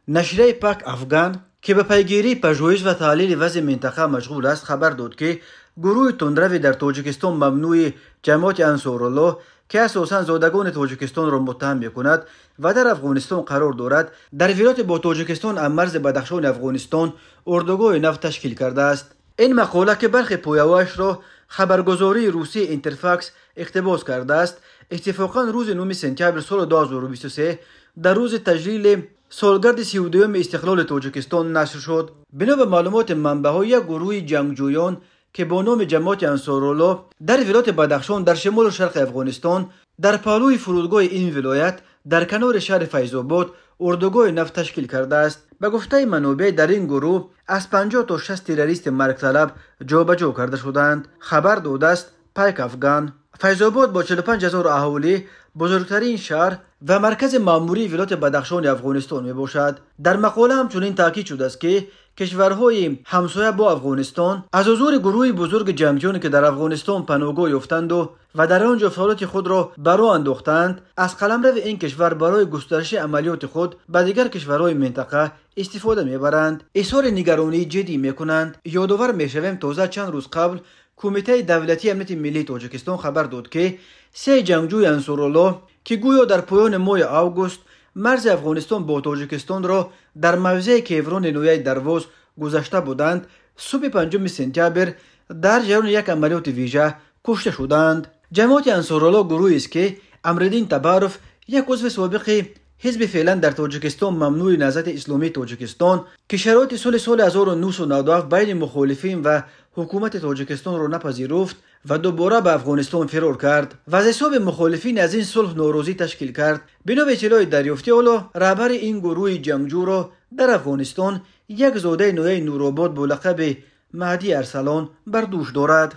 Нашрияи Пак Афган, ки ба пайгирии пажӯҳиш ва таҳлили вазъи минтақа машғул аст, хабар дод, ки гурӯҳи тундрави дар Тоҷикистон мамнӯи Ҷамоати Ансоруллоҳ, ки асосан зодагони Тоҷикистонро муттаҳам мекунад ва дар Афғонистон қарор дорад, дар вилояти бо Тоҷикистон аз марзи Бадахшони Афғонистон урдугоҳи нав ташкил кардааст. Ин мақола, ки бархе появоашро хабаргузории русии Интерфакс иқтибос кардааст, иттифоқан рӯзи 9 сентябр соли 2023 дар рӯзи таҷлили солгарди 32-юми истиқлоли Тоҷикистон нашр шуд. Бино ба маълумоти манбаъҳо, як гурӯҳи ҷангҷӯён, ки бо номи Ҷамоати Ансоруллоҳ дар вилояти Бадахшон дар шимолу шарқи Афғонистон дар паҳлӯи фурудгоҳи ин вилоят дар канори шаҳри Файзобод урдугоҳи нав ташкил кардааст. Ба гуфтаи манобеъ, дар ин гурӯҳ аз 50 то 60 террористи маргталаб ҷобаҷо карда шудаанд, хабар додааст Пайк Афган. Файзобод бо 45 ҳазор аҳолӣ бузургтарин шаҳр ва маркази маъмурии вилояти Бадахшони Афғонистон мебошад. Дар мақола ҳамчунин таъкид шудааст, ки кишварҳои ҳамсоя бо Афғонистон аз ҳузури гурӯҳи бузурги ҷангҷӯёне, ки дар Афғонистон паноҳгоҳ ёфтанду ва дар он ҷо фаъолияти худро ба роҳ андохтаанд, аз қаламрави ин кишвар барои густариши амалиёти худ ба дигар кишварҳои минтақа истифода мебаранд, изҳори нигаронии ҷиддӣ мекунанд. Ёдовар мешавем, тоза чанд рӯз қабл Кумитаи давлатии амнияти миллии Тоҷикистон хабар дод, ки се ҷангҷӯи Ансоруллоҳ, ки гӯё дар поёни моҳи август марзи Афғонистон бо Тоҷикистонро дар мавзеи Кеврони ноҳияи Дарвоз гузашта буданд, субҳи 5 сентябр дар ҷараёни як амалиёти вижа кушта шуданд. Ҷамоати Ансоруллоҳ гурӯҳест, ки Амриддин Табаров, як узви собиқи ҳизби феълан дар Тоҷикистон мамнӯи Наҳзати Исломии Тоҷикистон, ки шароити сулҳи соли 1997 байни мухолифин ва ҳукумати Тоҷикистонро напазируфт ва дубора ба Афғонистон фирор кард ва аз ҳисоби мухолифин аз ин сулҳ норозӣ ташкил кард. Бино ба иттилои дарёфтӣ, ҳоло раҳбари ин гурӯҳи ҷангҷӯро дар Афғонистон як зодаи ноҳияи Нуробод бо лақаби Маҳдӣ Арсалон бар дӯш дорад.